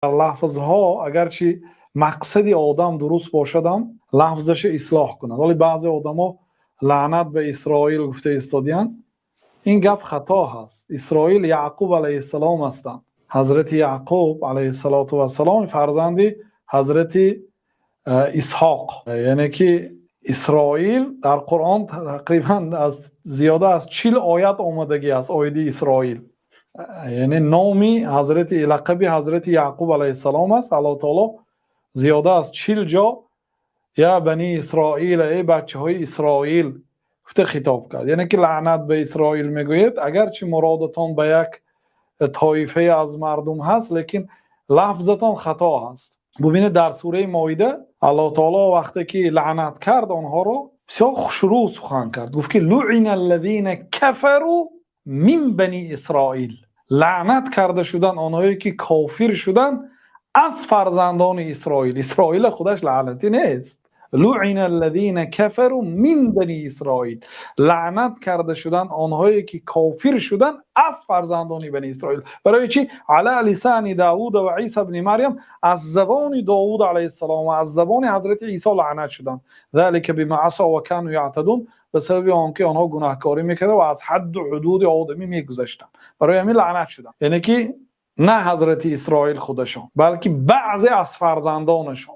Лафзҳо агарчи мақсади одам дуруст бошад ҳам, лафзашро ислоҳ кунад. Вале баъзе одамо лаънат ба Исроил гуфта истодаанд. Ин гап хато ҳаст. Исроил Яъқуб алайҳиссалом ҳастанд. Ҳазрати Яъқуб алайҳиссалом фарзанди ҳазрати Исҳоқ, яъне ки Исроил дар Қуръон тақрибан аз зиёда аз 40 оят омадагӣ аст оиди Исроил. Яъне номи ҳазрати, лақаби ҳазрати Яъқуб алайҳиссалом аст. Аллоҳи таъоло зиёда аз 40 ҷо «Ё бани Исроил», эй бачаҳои Исроил гуфта хитоб кард. Яъне ки лаънат ба Исроил мегӯяд, агарчи муродатон ба як тоифае аз мардум ҳаст, лекин лафзатон хато ҳаст. Бубинед, дар сураи Моида Аллоҳи таъоло вақте ки лаънат кард онҳоро, бисёр хушрӯ сухан кард. Гуфт ки «لعن الذين كفروا من بني إسرائيل». Лаънат карда шуданд онҳое ки кофир шуданд аз фарзандони Исроил. Исроил худаш лаънатӣ нест. «لعن الذين كفروا من بني إسرائيل». Лаънат карда шуданд онҳое ки кофир шуданд аз фарзандони Бани Исроил. Барои чӣ? «على لسان داود وعيسى ابن مريم», аз забони Довуд алайҳиссалом ва аз забони ҳазрати Исо лаънат шуданд. «ذلك بما عصوا وكانوا يعتدون», ба сабаби он ки онҳо гунаҳкорӣ мекарданд ва аз ҳадду ҳудуди одамӣ мегузаштанд. Барои ҳамин лаънат шуданд. Яъне ки на ҳазрати Исроил худашон, балки баъзе аз фарзандонашон.